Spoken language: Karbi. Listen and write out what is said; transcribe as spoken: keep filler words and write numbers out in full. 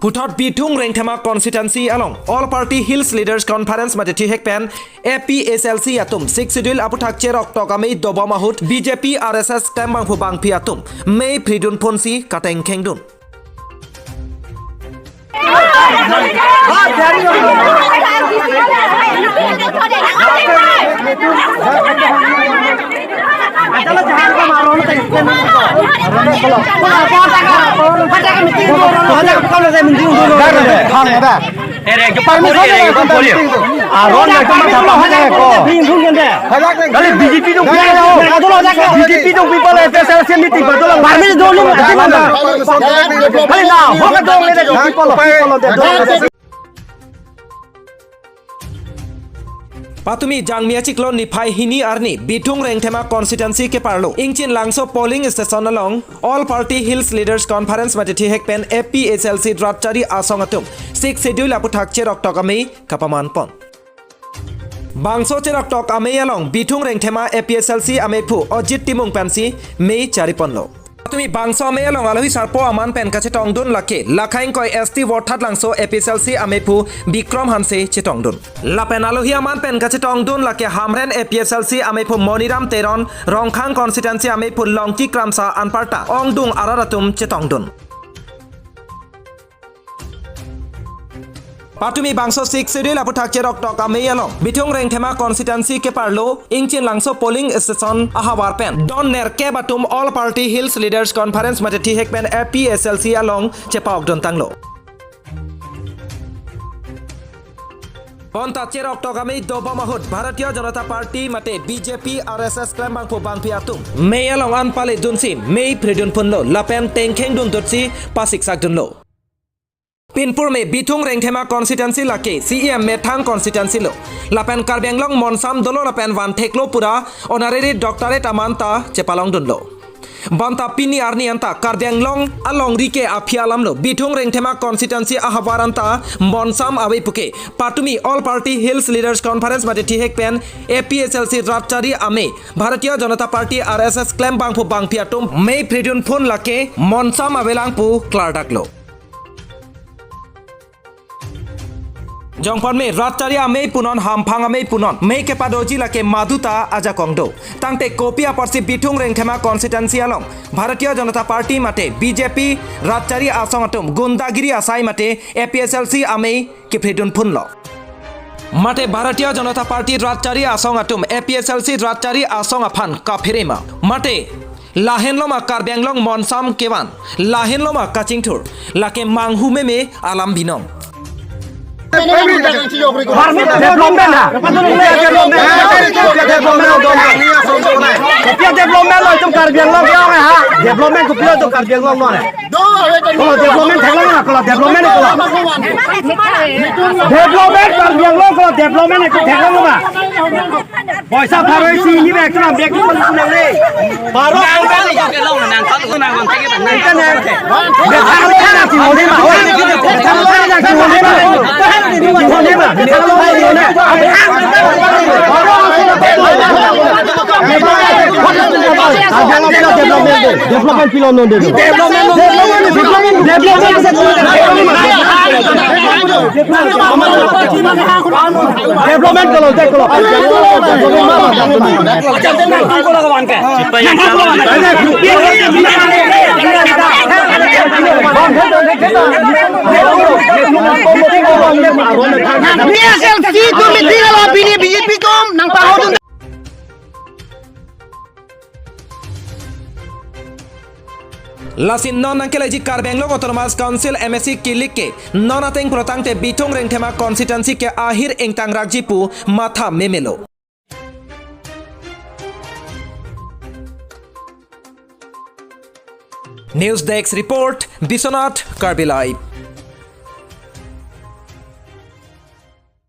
Puthot Bithung Rengthema constituency along All Party Hills Leaders Conference mate thihek pen A P H L C atum Sixth Schedule aputhak cheroktok amei dobom ahut B J P R S S klembangphu bangpi atum mei phridun phunsi katengkhengdun. Permission, aron na kama thapa hai ko. Kali B J P dong, B J P dong people, F S L C meeting ba dolang. Permission dong, kali na, hoka dong, people, people. Patumi Jangmi achiklo niphai hini arni Bithung Rengthema constituency keparlo Ingchin Langso polling station along All Party Hills Leaders Conference mate thihek pen A P H L C rat chari asong atum Sixth Schedule aputhak cheroktok amei kapaman pon. Bangso cheroktok amei along Bithung Rengthema A P H L C ameiphu Ajit Timung pensi mei chari ponlo. Tumi bangso amei along alohi sarpo aman pen kachetongdun lake Lakhaingkoi S T Vorthat Langso A P H L C ameiphu Bikram Hanse chetongdun. Lapen alohi aman pen kachetongdun lake Hamren A P H L C ameiphu Moniram Teron, Rongkhang constituency ameiphu Longki Kramsa anparta ongdung arat atum chetongdun. Patumi bangso Sixth Schedule aputhak cheroktok amei along Bithung Rengthema constituency keparlo Ingchin Langso polling station ahavar pen don nerkep atum All Party Hills Leaders Conference mate thihek pen A P H L C along chepa-okdun tanglo. Bonta cheroktok amei dobom ahut Bharatiya Janata Party mate B J P R S S klembangphu bangpi atum mei along an paledunsi mei phridun phunlo lapen tengkhengdun dotsi pasiksakdunlo. Pinpur me Bithung Rengthema constituency lake C E M methang constituency lo. Lapen Karbi Anglong monsam dolo lapen vantheklo pura honorary doctorate aman ta chepalongdunlo. Bonta pini arni anta Karbi Anglong alongri ke aphi alamlo Bithung Rengthema constituency ahavar anta monsam ave puke patumi All Party Hills Leaders Conference mate thihek pen A P H L C rat chari amei Bharatiya Janata Party R S S klembangphu bangpi atum mei phridun phun lake monsam avelang pu klardaklo. Jongpon me rat chari amei punon hamphang amei punon mei kepadoji lake maduta ajakong do. Tangte kopi apotsi Bithung Rengthema constituency along Bharatiya Janata Party mate B J P rat chari asong atum gundagiri asai mate A P H L C amei kephridun phunlo. Mate Bharatiya Janata Party rat chari asong atum A P H L C rat chari asong aphan kaphere ma? Mate lahenlo ma Karbi Anglong monsam kevan? Lahenlo ma kachingthur? Lake manghu meme alam binong. Development ha? Development, development, development lo itum Karbi Anglong ke ha. Development kopi lo itum Karbi Anglong lo. Kalau development theklong na, kalau development kalau. Development Karbi Anglong kalau development itu theklong na. Poisa bharo isi ini bek tu bek tu balik pulang le. Bharo ang balik ke long nang kau tu nang bang tagi bang nang kan nang. Bek bharo kan si hote ma. Bek bharo kan si hote ma. Hote ma. Development pilo non de. Development, development, development, development. Development kalau saya kalau. P S L C committee kalau bini B J P kom nang pahau. Lasi non nangkeleji Karbi Anglong Autonomous Council M A C kilik ke non ateng protangte Bithung Rengthema constituency ke ahir ingtang rakji pu matha memelo. News Desk Report, Biswanath Karbi Live.